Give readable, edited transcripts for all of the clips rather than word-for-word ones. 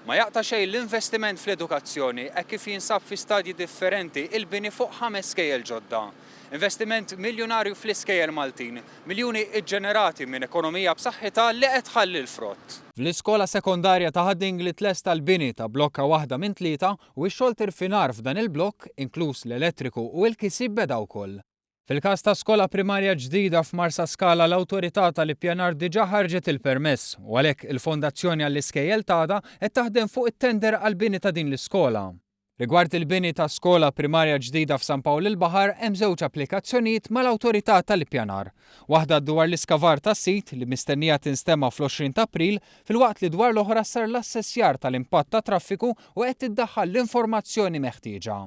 Ma jaqta' xejn l-investiment fl-edukazzjoni hekk kif jinsab fi stadji differenti il-bini fuq ħames skejjel ġodda. Investiment miljunarju fl-iskejjel Maltin, miljuni ġġenerati minn ekonomija b'saħħitha li qed tħalli l-frott. Fl-iskola sekondarja ta' Ħad-Dingli tlesta l-bini ta' blokka waħda minn tlieta u x-xogħol t'irfinar f'dan il-blokk, inkluż l-elettriku u l-kisi beda wkoll. Fil-każ ta' skola primarja ġdida f'Marsaskala l-Awtorità tal-Ippjanar diġà ħarġet il-permess u għalhekk il-Fondazzjoni għall-Iskejjel t'Għada qed taħdem fuq it-tender għall-bini ta' din l-iskola. Rigward il-bini ta' skola primarja ġdida f'San Pawl il-Baħar hemm żewġ applikazzjonijiet mal-Awtorità tal-Ippjanar. Waħda dwar l-iskavar tas-sit li mistennija tinstema' fl-20 ta' April filwaqt li dwar l-oħra sar l-assessjar tal-impatt tat-traffiku u qed tiddaħħal l-informazzjoni meħtieġa.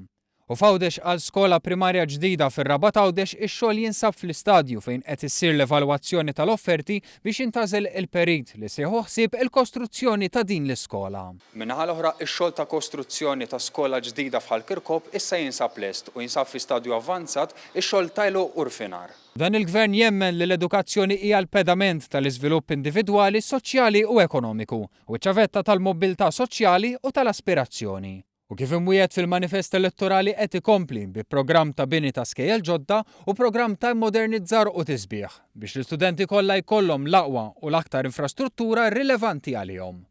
U f'Għawdex għal skola primarja ġdida fir-Rabat Għawdex ix-xogħol jinsab fl-istadju fejn qed issir l-evalwazzjoni tal-offerti biex jintgħażel il-perit li se jieħu ħsieb il-kostruzzjoni ta' din l-iskola. Min-naħa l-oħra ix-xogħol ta' kostruzzjoni ta' skola ġdida f'Ħal Kirkop issa jinsab lest u jinsab fi stadju avvanzat ix-xogħol ta' għeluq u rfinar. Dan il-Gvern jemmen li l-edukazzjoni hija l-pedament tal-iżvilupp individwali, soċjali u ekonomiku, u ċ-ċavetta tal-mobbiltà soċjali u tal-aspirazzjoni. U kif imwiegħed fil-manifest elettorali qed ikompli bi programm ta' bini ta' skejjel ġodda u programm ta' immodernizzar u tisbiħ biex l-istudenti kollha jkollhom l-aqwa u l-aktar infrastruttura rilevanti għalihom.